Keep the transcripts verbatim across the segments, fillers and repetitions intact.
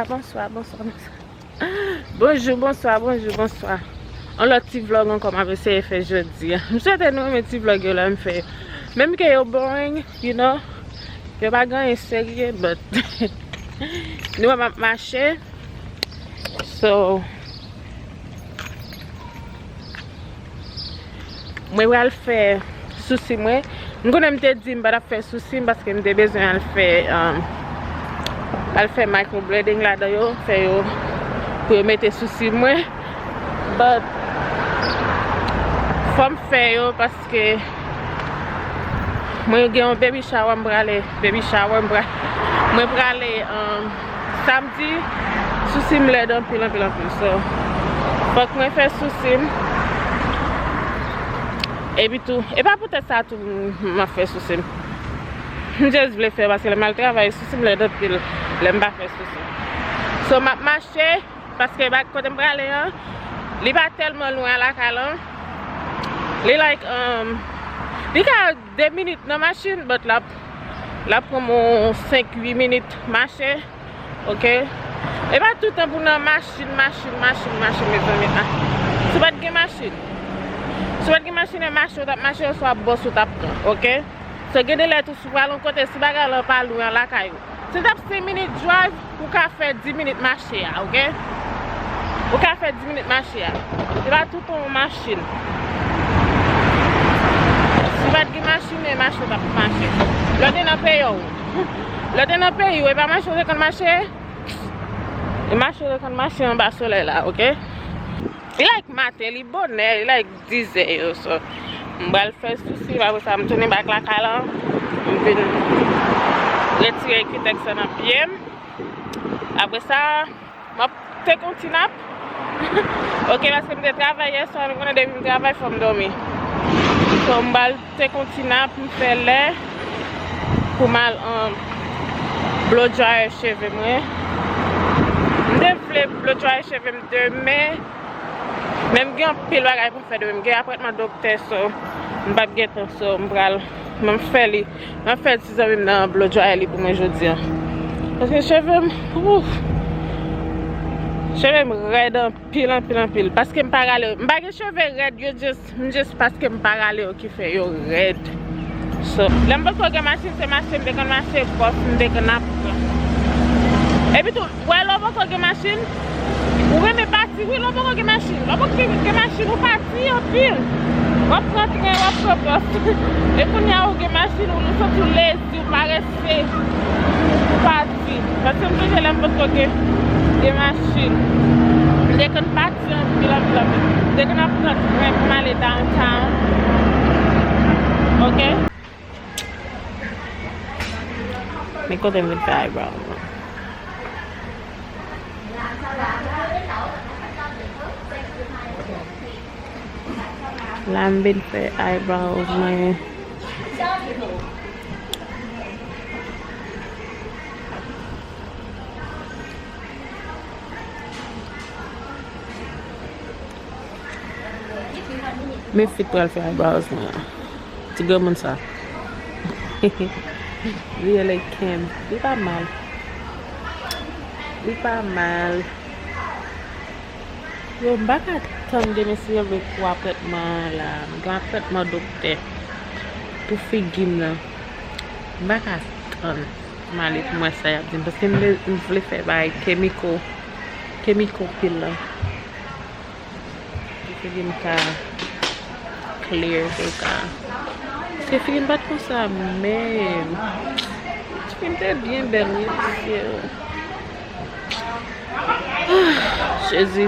Bonswa, bonswa, bonswa. Bonjou, bonswa, bonjou, bonswa. Yon lòt ti vlòg ankò m ap eseye fè jodi a. M swete nou renmen ti vlòg yo lè m fè yo. Menm ke yo boring, you know, yo pa gen anyen serye, but nou wè m ap mache. So, mwen pral fè sousi mwen. M konnen m te di m pa t ap fè sousi m paske m te bezwen al fè, um, al fè microblading ladan yo, fè yo pou yo mete sousi mwen. But fò m fè yo paske mwen gen yon baby shower m prale, baby shower m prale, mwen prale, um, samdi, sousi m lèd anpil, anpil, anpil. So, fòk mwen fè sousi m. Epi tou, e pa poutèt sa tou m, m ap fè sousi m. M just vle fè paske lè m al travay, sousi m lèd anpil lè m pa fè sousi m. So, m ap mache, paske ba-, kote m prale an, li pa tèlman lwen a lakay lan. Li like, um, li ka de minit nan machin, but l ap, l ap pran m yon senk uit minit mache, oke? E pa toutan pou nan machin, machin, machin, machin, mezanmi. Ah. Si w pa t gen machin, si w pa t gen machin, e mache w t ap mache, oswa bòs ou t ap pran, oke? So, gen de lè tou, si w pral yon kote, si bagay lan pa lwen an lakay ou, si w t ap senk minit drive, ou ka fè dis minit mache a, oke? Ou ka fè dis minit mache a. Se pa toutan yon machin. Si w pa t gen machin, e mache w t ap mache. Lè w te nan peyi w. Lè w te nan peyi w, e pa mache w te konn mache? E mache w te konn mache anba solèy la, oke? Li like maten, li bonè, li like dizè yo, so. M pral fè sousi m, apre sa m tounen back lakay lan. M vin retire kitèks lan nan pye m. Apre sa, m ap take yon ti nap. Oke, paske m te travay yèswa, nou konnen depi m travay fò m dòmi. So, m pral take yon ti nap, m fè lè pou m al, um, blow dryer cheve mwen. M te vle blow dryer cheve m demen, men m gen anpil bagay pou m fè demen. M gen apwentman doktè, so, m p ap gen tan, so, m pral, m ap fè li, m ap fè ti zanmi m nan blow dryer li pou mwen jodi a. Paske cheve m, ouf, cheve m rèd anpil, anpil, anpil. Paske m pa rale, m pa gen cheve rèd, yo just, m just paske m pa rale yo ki fè yo rèd. So, lè m potko gen machin, se mache m te konn mache, bòs m te konn ap pran. Epi tou, w wè lè w poko gen machin, ou renmen pati, wi, lè w poko gen machin. Lè w poko gen, gen machin, ou pati anpil. W ap pran tren, w ap pran bòs. E kounye a ou gen machin, ou santi w lezi, ou parese, ou pati. Paske m sonje lè m potko gen, gen machin. M te konn pati anpil, anpil, anpil. M te konn ap pran tren pou m ale downtown. Oke? Men kote m vin fè eyebrow mwen. La m vin fè eyebrow mwen. Men fit pral fè eyebrows mwen an. Ti granmoun sa. Li rele Kim. Li pa mal. Li pa mal. Yo, m pa ka tann demen si yo vle kou apwentman an la. M gen apwentman doktè pou figi m nan. M pa ka tann pou m ale pou m wè sa y ap di m. Paske m vle, m vle fè bagay kemiko, kemiko pil la. Pou figi m ka clear, pou l ka. Paske figi m pa t konsa menm. Figi m te byen bèl, wi, mesye. Jezi.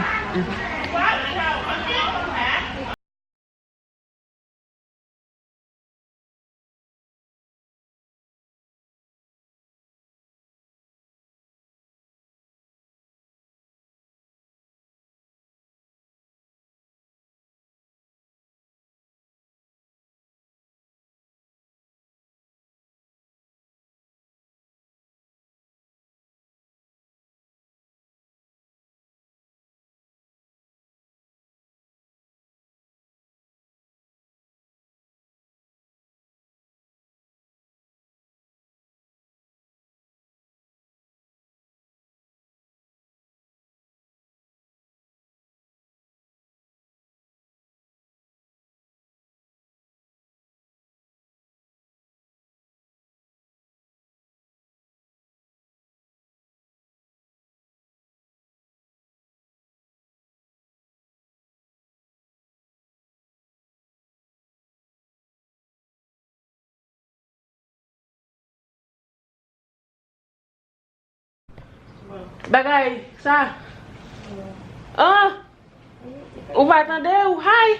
Bagay sa. Ah! Ou pa tande, ou high?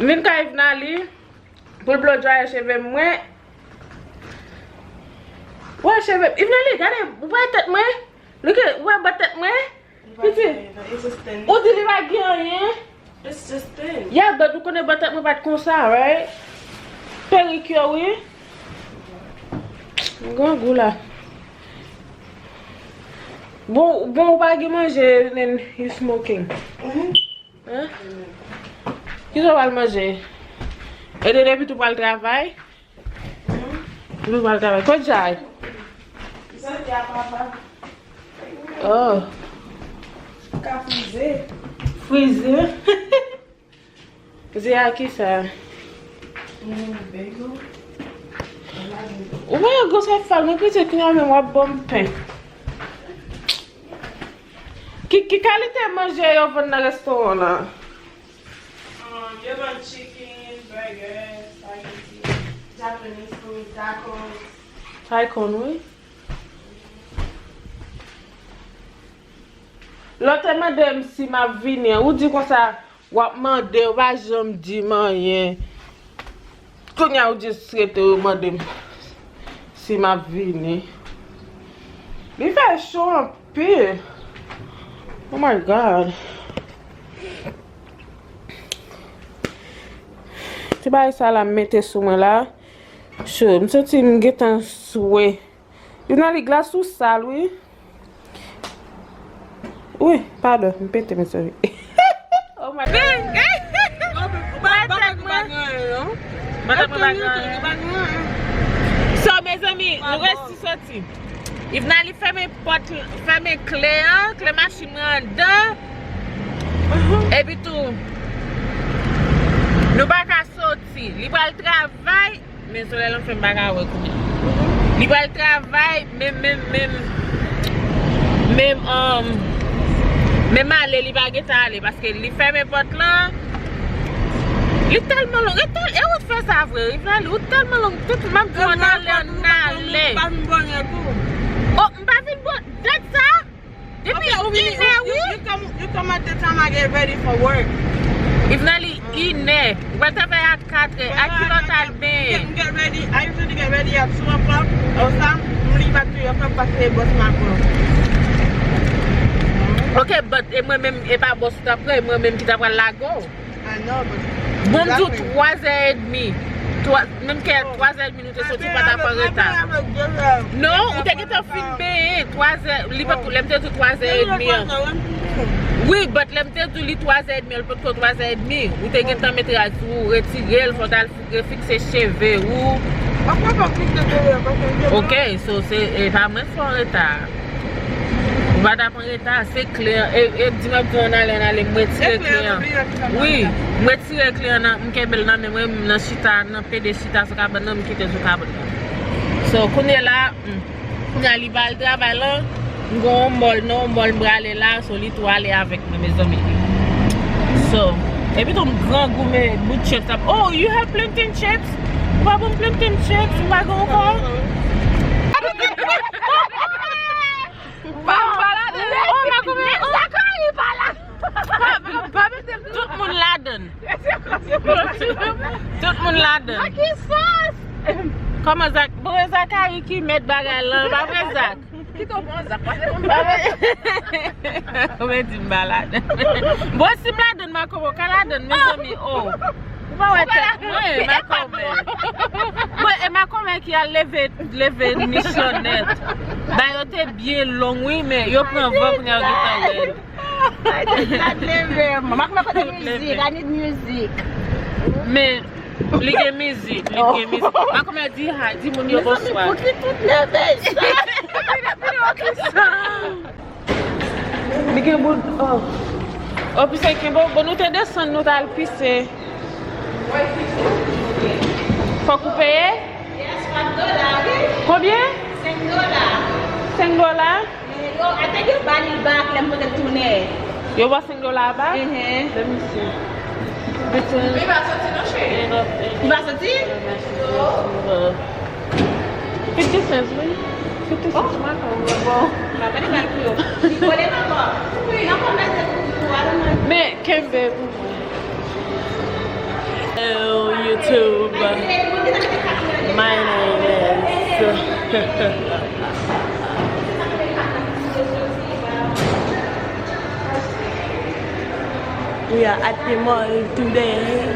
M vin kay Ivnali pou l blow dry cheve mwen. Wè cheve m. Ivnali, gade, ou wè tèt mwen? Look at, ou wè bò tèt mwen? Pitit, ou di li pa gen anyen? It's just thin. Yeah, but ou konnen bò tèt mwen pa t konsa, right? Perik yo, wi. M grangou la. Bon, bon, ou pa gen manje, then you smoking. Hein? Kisa w pral manje? E de depi tou pral travay? Tou pral travay. Kot Jay? Soti a papa. Oh. Ka frize. Frize? Ze a kisa? Ou wè gwosè fal, mwen kite kounya menm w ap ban m pen. Ki, ki kalite manje yo vann nan restoran an? Um, yo vann chicken, burger, spaghetti, Japanese food, tacos. Tacos, wi. Lè w te mande m si m ap vini an, ou di konsa, w ap mande, ou pa janm di m anyen. Kounya ou jis rete ou mande m si m ap vini. Li fè cho anpil. Oh my God. Ti bagay sa la m mete sou mwen la. Cho, m santi m gentan swe. Youn nan li glas ou sal, wi. Wi, padon, m pete, mezanmi. Oh my God. Ou pa, ou pa, ou pa gen anyen, non. Mwen pa gen anyen. So, mezanmi, nou resi soti. Ivnali fèmen pòt, fèmen kle an, kle machin mwen anndan. Epi tou, nou pa ka soti. Li pral travay. Men solèy lan fè m pa ka wè kounya. Li pral travay, men, men, men, men, um, menm ale, li pa gentan ale, paske li fèmen pòt lan. Li tèlman long. E tèl, e ou t fè sa vre, Ivnali, ou tèlman long, tout m ap di w ann ale, ann ale. Oh, m pa vin bon, gad sa! Depi inè, wi. You, you come, you come at the time I get ready for work. Ivnali, inè. Ou pral travay a katrè. A kilè w t al benyen? Get, get ready. I usually get ready at two o'clock. Or sa, m leave at three o'clock paske bòs m ap pran. Ok, but e mwen menm, e pa bòs ou t ap pran, e mwen menm ki ta pral lage w. Bon, m di w twazè edmi. Twa, menm ke twazè edmi nou te soti, pa t ap an reta. Non, ou te gentan fin benyen. Twazè, li pa, lè m te di w twazè edmi an. Wi, but lè m te di w li twazè edmi an, li potko twazè edmi. Ou te gentan met rad sou ou, retire l, fò w t al refikse cheve ou. Ok, so se, e pa mwen ki fè w an reta. Ou pa t ap an reta, se kle an. E, e di m ap di w ann ale, ann ale, m retire kle an. Wi, m retire kle an nan, m kenbe l nan men mwen, m nan chita, nan pede chita sou kabann nan, m kite l sou kabann nan. So, kounye la, hmm, kounye a li ba l travay lan, m gen yon mòl, nan yon mòl m prale la, so li tou ale avèk mwen, mezanmi. So, epi tou m grangou, men bout chips ap. Oh, you have plantain chips? Ou pa ban m plantain chips? Ou pa gen ankò? Pa, pa ladan. Oh, ma kòmè, oh. Zakari pa la. Pa, pa, pa mete m. Tout moun ladan. Tout moun ladan. Nan ki sans? Kòman Zak-, bon, e Zakari ki mèt bagay lan, pa vre, Zak? Kite w pran Zak, pase pou m pran. Ou mèt di m pa ladan. Bon, si m ladan, ma kòmè, ou ka ladan, mezanmi, oh. Ou pa wè tèt mwen, Makomè. Bon, e Makomè ki al leve, leve nich lan nèt. Ba yo te byen long, wi, men yo pran van kounye a yo gentan rèd. Ay, tèt la t leve. Makomè kote mizik, I need music. Men, li gen mizik, li gen mizik. Makomè di hi, di moun yo bonswa. Mezanmi, pout li tout leve. Li gen boud, oh. Oh, pise kenbe w. Bon, nou te desann, nou t al pise. Fòk ou peye? Yes, five dola, wi. Konbyen? Senk dola. Senk dola? Eh, yo, I think yo ba li back lè m pote l tounen. Yo ba senk dola back? Mhm. Let me see. Li pa soti non, cheri. Li pa soti? Fifty cents, wi. Fifty cents, mwen, bon. Men, kenbe pou mwen. Hello, YouTube. My name is. We are at the mall today.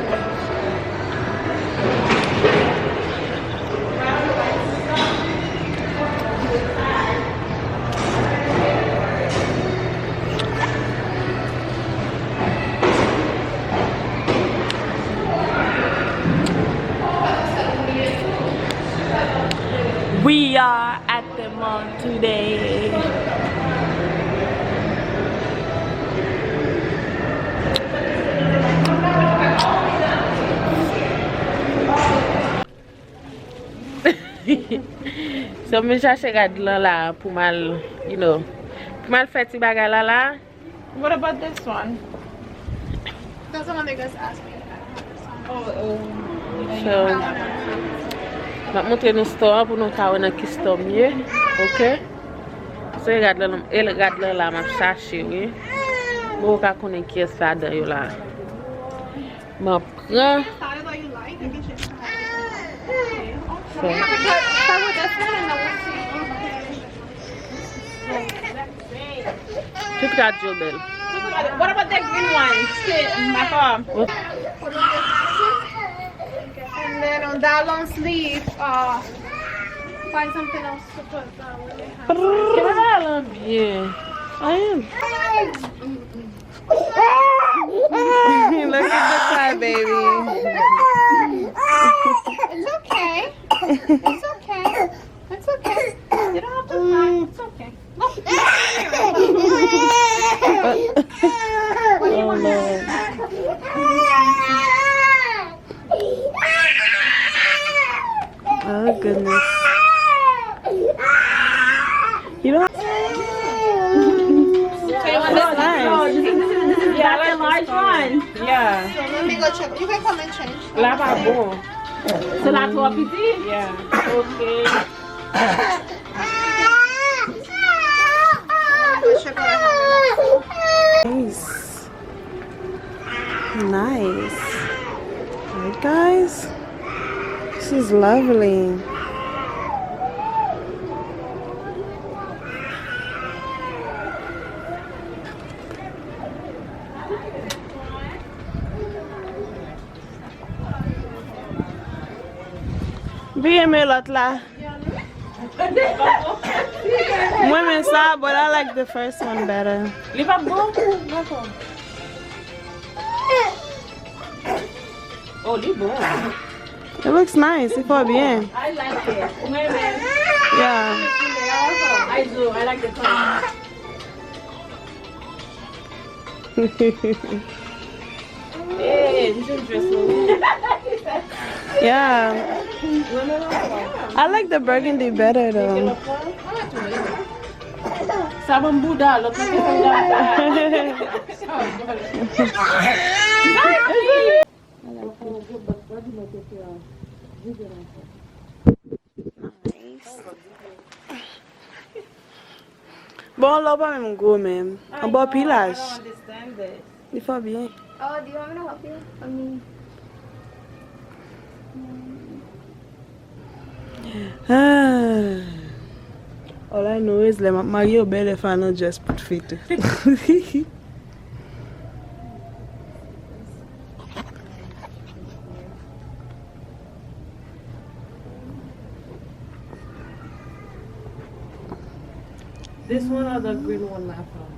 We are at the mall today. So, m vin chache rad lan la pou m al, you know, pou m al fè ti bagay la la. What about this one? That's the one they just asked me. Oh, oh. So, m ap montre nou store an pou nou ka wè nan ki store m ye. Ok? So, e rad lan, e rad lan la m ap chache, wi. Mwen poko konnen kiyès ladan yo la. M ap pran. So. Tout rad yo bèl. What about the green one? Still, my mom. And then on that long sleeve, uh, find something else to put, uh, when they have. Kenbe rad lan byen. Ayen. Look at the crybaby. It's okay. It's okay. It's okay. You don't have to cry. It's okay. Look. What do you want? Oh, Lord. Oh, goodness. You don't have. So you want this? Oh, nice. Yeah, I like the large one. Yeah. So let me go check. You can come and change. La pa bon. Se la twò piti? Yeah. Ok. Nice. Nice. Alright, guys. This is lovely. Byen, men lòt la. Mwen men sa, but I like the first one better. Li pa bon? Oh, li bon. It looks nice. Li fò byen. I like it. Mwen men. Yeah. I do. I like the color. Hey, this is dress. Yeah. I like the burgundy better though. Sa ban m bouda, lòt la te fè bouda. Bon, lò pa menm gwo menm. Anba pi laj. Li fò byen. Oh, do you want me to help you? I mean, Ah. All I know is lè m ap marye, yo bèlè fè nan dress pou fete. This one or the green one, my phone?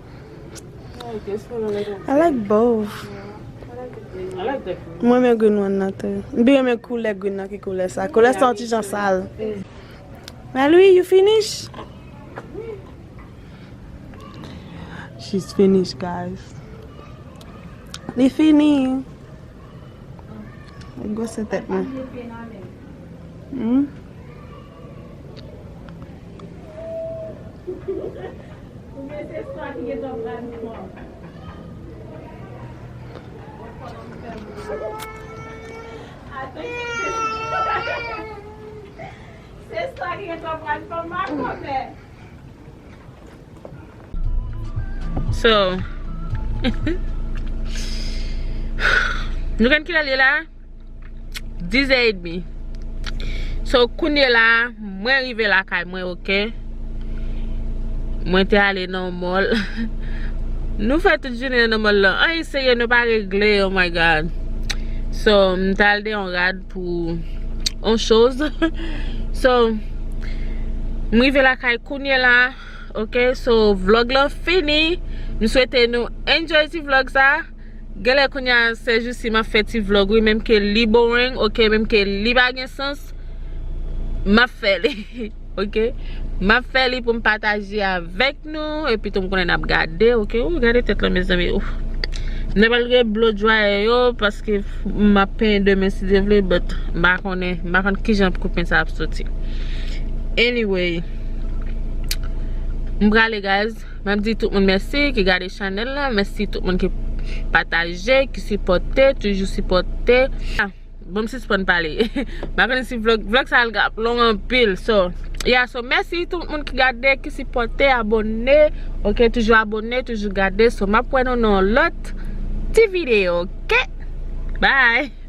I like this one a little bit. I like both. Yeah, I like the green. I like the green. Mwen renmen green one nan tou. M pi renmen koulè green nan ki koulè sa. Koulè sa yon ti jan sal. Marie, you finish? She's finished, guys. Li fini. Gwosè tèt mwen. Hmm? Se sa ki gen twòp rad fanm makomè. So, nou konn kilè l ye la? Dizè edmi. So, kounye la, mwen rive lakay mwen, oke? Mwen te ale nan mall. Nou fè tout jounen nan mall lan. Anyen serye, nou pa regle, oh my God. So, m t al de yon rad pou yon choz. So, m rive lakay kounye la, oke? So, vlog lan fini. M swete nou enjoy ti vlog sa. Genlè kounye a, sèjousi, m ap fè ti vlog, wi, menm ke li boring, oke, menm ke li pa gen sans, m ap fè li, oke? M ap fè li pou m pataje avèk nou, epi tou m konnen n ap gade, oke? Ou gade tèt lan, mezanmi, ouf. M ta pral gen blow dryer yo, paske m ap penyen demen, si Dye vle, but m pa konnen, m pa konn kijan koup men sa ap soti. Anyway, m prale, guys. M ap di tout moun mèsi ki gade chanèl la. Mèsi tout moun ki pataje, ki sipòte, toujou sipòte. Ah, bon, m sispann pale. M pa konnen si vlog, vlog sa al ap long anpil. So, yeah, so mèsi tout moun ki gade, ki sipòte, abòne. Oke, toujou abòne, toujou gade. So, m ap wè nou nan yon lòt ti videyo, oke? Bye!